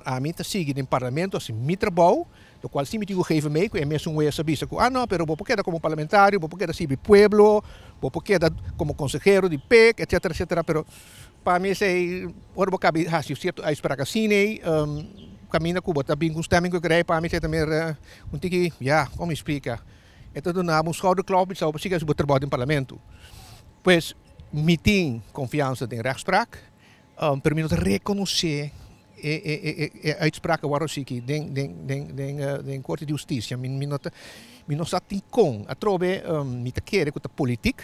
Ami ta sigui den parlamento hasi mi trabou, lokual si mi tin ku geven mee ku e mesun wes a bisa ku ah no, pero bo por keda komo parlamentario, bo por keda sirbi pueblo, bo por keda komo konsehero di PEC, etcetera, etcetera, pero pa mi esei ora bo kabi hasi sierto uitspraak asina ei, kaminda ku bo ta bin ku un stemming ku e kere pa mi esei ta mer un tiki, ya, kon mi splika, e ta duna bo un schouderklop bisa bo por sigui hasi bo trabou den parlamento. Pues mi tin konfiansa den rechtspraak. Pero mi no ta rekonosé e uitspraak awor asiki den Korte di Hustisia. Mi no ta, mi no sa tin kon. Atrobe mi ta kere ku ta politik.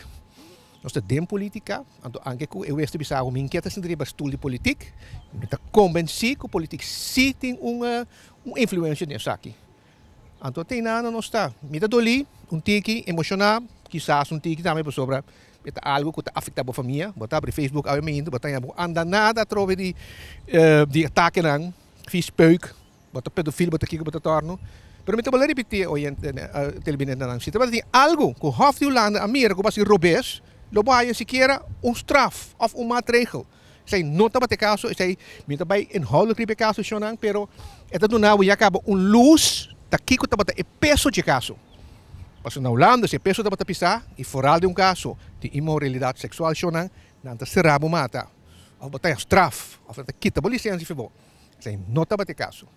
Nos ta den politika, anto anke ku e wes ta bisa ku mi ke ta sinta riba stul di politik, mi ta kombensí ku politik sí tin un influensia den esaki. Anto te nano nos ta. Mi ta dolí un tiki, emoshoná, kisas un tiki tambe pasobra e ta algu ku ta afektá bo famia. Bo ta abri Facebook awe mainta, bo ta haña bo anda nada atrobe di di atakenan, viespeuk, bo ta pedofil, bo ta kiko, bo ta tòrnu. Pero mi ta bolbe ripití e oyentenan, televidentenan, si tabata tin algu ku Hof di Hulanda a mira ku bo a hasi robes, lo bo haña sikiera un straf òf un maatregel. Esei no tabata e kaso, esei mi ta bai inhoudelijk riba e kaso shonnan, pero e ta duna bo ya kaba un lus ta kiko tabata e peso dje kaso. Pasobra na Hulanda si e peso tabata pisá i foral den un kaso di inmoralidat seksual shonnan, nan ta sera bo mata òf bo ta haña straf òf nan ta kita bo lisensia fi bo. Esei no tabata e kaso.